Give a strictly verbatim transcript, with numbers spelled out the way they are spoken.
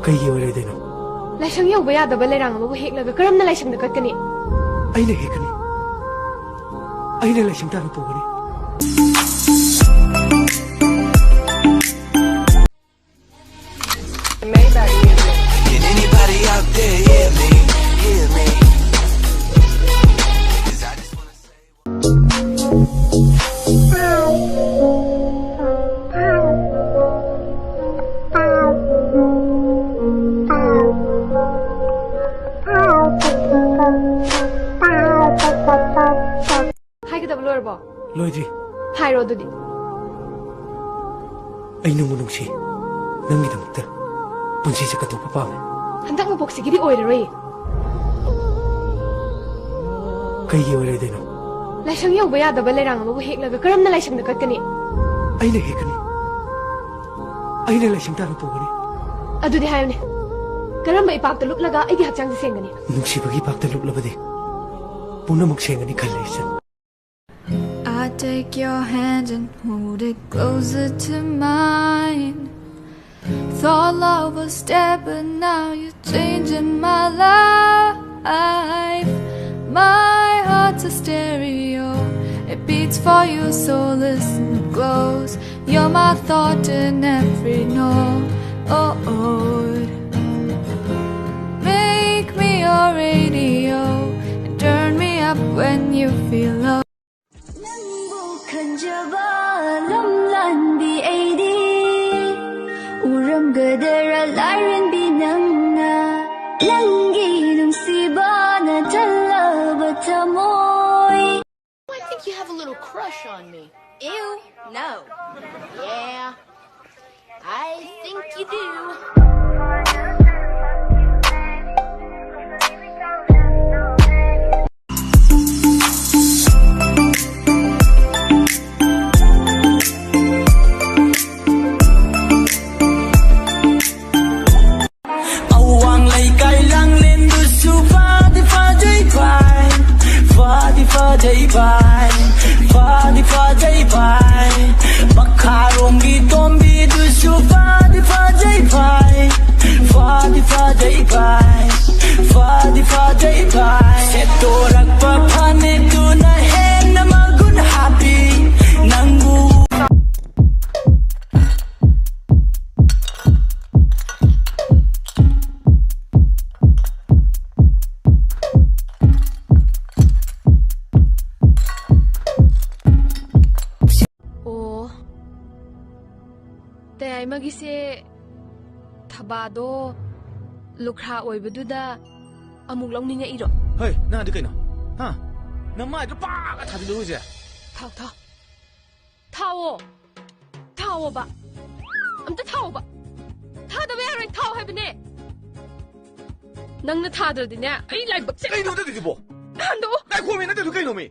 ꯀꯩꯒꯤ ꯑꯣꯏꯔꯣꯏꯗꯣꯏꯅꯣ? ꯂꯥꯏꯁꯪ ꯌꯧꯕ ꯌꯥꯗꯕ ꯂꯩꯔꯥꯡ ꯑꯃꯕꯨ ꯍꯦꯛꯂꯒ ꯀꯔꯝꯅ ꯂꯥꯏꯁꯪꯗ ꯀꯠꯀꯅꯤ? ꯑꯩꯅ ꯍꯦꯛꯀꯅꯤ꯫ ꯑꯩꯅ ꯂꯥꯏꯁꯪ ꯇꯥꯟꯅ ꯄꯨꯒꯅꯤ꯫ Can anybody out there hear me? Hear me? ꯍꯥꯏꯒꯗꯕ ꯂꯣꯏꯔꯕꯣ? ꯂꯣꯏꯗ꯭ꯔꯤ꯫ ꯍꯥꯏꯔꯣ ꯑꯗꯨꯗꯤ꯫ ꯑꯩ ꯅꯪꯕꯨ ꯅꯨꯡꯁꯤ꯫ ꯅꯪꯒꯤꯗꯃꯛꯇ ꯄꯨꯟꯁꯤꯁꯦ ꯀꯠꯊꯣꯛꯄ ꯄꯥꯝꯃꯦ꯫ ꯍꯟꯗꯛ ꯃꯄꯣꯛꯁꯤꯒꯤꯗꯤ ꯑꯣꯏꯔꯔꯣꯏ꯫ ꯀꯩꯒꯤ ꯑꯣꯏꯔꯣꯏꯗꯣꯏꯅꯣ? ꯂꯥꯏꯁꯪ ꯌꯧꯕ ꯌꯥꯗꯕ ꯂꯩꯔꯥꯡ ꯑꯃꯕꯨ ꯍꯦꯛꯂꯒ ꯀꯔꯝꯅ ꯂꯥꯏꯁꯪꯗ ꯀꯠꯀꯅꯤ? ꯑꯩꯅ ꯍꯦꯛꯀꯅꯤ꯫ ꯑꯩꯅ ꯂꯥꯏꯁꯪ ꯇꯥꯟꯅ ꯄꯨꯒꯅꯤ꯫ ꯑꯗꯨꯗꯤ ꯍꯥꯏꯌꯨꯅꯦ, ꯀꯔꯝꯕ ꯏꯄꯥꯛꯇ ꯂꯨꯞꯂꯒ ꯑꯩꯒꯤ ꯍꯛꯆꯥꯡꯁꯦ ꯁꯦꯡꯒꯅꯤ? ꯅꯨꯡꯁꯤꯕꯒꯤ ꯏꯄꯥꯛꯇ ꯂꯨꯞꯂꯕꯗꯤ ꯄꯨꯝꯅꯃꯛ ꯁꯦꯡꯒꯅꯤ ꯈꯜꯂꯦ, ꯏꯆꯟ꯫ I take your hand and hold it closer to mine. Thought love was dead, but now you're changing my life. My heart's a stereo, it beats for you, so listen close. You're my thought in every note. Make me your radio and turn me up when you feel low. ꯅꯪꯕꯨ ꯈꯟꯖꯕ ꯂꯝꯂꯥꯟꯕꯤ ꯑꯩꯗꯤ ꯎꯔꯝꯒꯗ꯭ꯔꯥ ꯂꯥꯏꯔꯦꯝꯕꯤ ꯅꯪꯅ ꯅꯪꯒꯤ ꯅꯨꯡꯁꯤꯕꯅ ꯊꯜꯂꯕ ꯊꯃꯣꯏ. I think you have a little crush on me. Ew, no. Yeah, I think you do. ꯑꯋꯥꯡ ꯂꯩꯀꯥꯏ ꯂꯥꯡꯂꯦꯟꯗꯨꯁꯨ ꯐꯗꯤ ꯐꯖꯩ ꯚꯥꯏ, ꯐꯗꯤ ꯐꯖꯩ ꯚꯥꯏ, ꯐꯗꯤ ꯐꯖꯩ ꯚꯥꯏ꯫ ꯃꯈꯥꯔꯣꯝꯒꯤ ꯇꯣꯝꯕꯤꯗꯨꯁꯨ ꯐꯗꯤ ꯐꯖꯩ ꯚꯥꯏ, ꯐꯗꯤ ꯐꯖꯩ ꯚꯥꯏ, ꯁꯦꯠꯇꯣꯔꯛꯄ ꯐꯅꯦꯛꯇꯨꯅ ꯍꯦꯟꯅ ꯃꯒꯨꯟ ꯍꯥꯞꯄꯤ ꯅꯪꯕꯨ꯫ ꯑꯣ, ꯇꯌꯥꯏꯃꯒꯤꯁꯦ ꯊꯕꯥꯗꯣ ꯂꯨꯈ꯭ꯔꯥ ꯑꯣꯏꯕꯗꯨꯗ ꯑꯃꯨꯛ ꯂꯧꯅꯤꯡꯉꯛꯏꯔꯣ? ꯍꯩ, ꯅꯪ ꯑꯗꯨ ꯀꯩꯅꯣ? ꯍꯥ? ꯅꯃꯥꯏꯗꯣ ꯄꯥꯛ ꯊꯥꯖꯤꯜꯂꯨ ꯍꯧꯖꯤꯛ꯫ ꯊꯥꯎ, ꯊꯥꯎ꯫ ꯊꯥꯎꯑꯣ꯫ ꯊꯥꯎꯑꯣꯕ꯫ ꯑꯝꯇ ꯊꯥꯎꯑꯣꯕ꯫ ꯊꯥꯗꯕ ꯌꯥꯔꯣꯏ, ꯊꯥꯎ ꯍꯥꯏꯕꯅꯦ꯫ ꯅꯪꯅ ꯊꯥꯗ꯭ꯔꯗꯤꯅꯦ, ꯑꯩ ꯂꯥꯏꯕꯛꯁꯦ ꯀꯩꯅꯣ ꯅꯪꯒꯤꯗꯨꯕꯣ? ꯍꯟꯗꯣꯛꯑꯣ꯫ ꯉꯥꯏꯈꯣꯃꯤ, ꯅꯪꯒꯤꯗꯨ ꯀꯩꯅꯣꯃꯤ?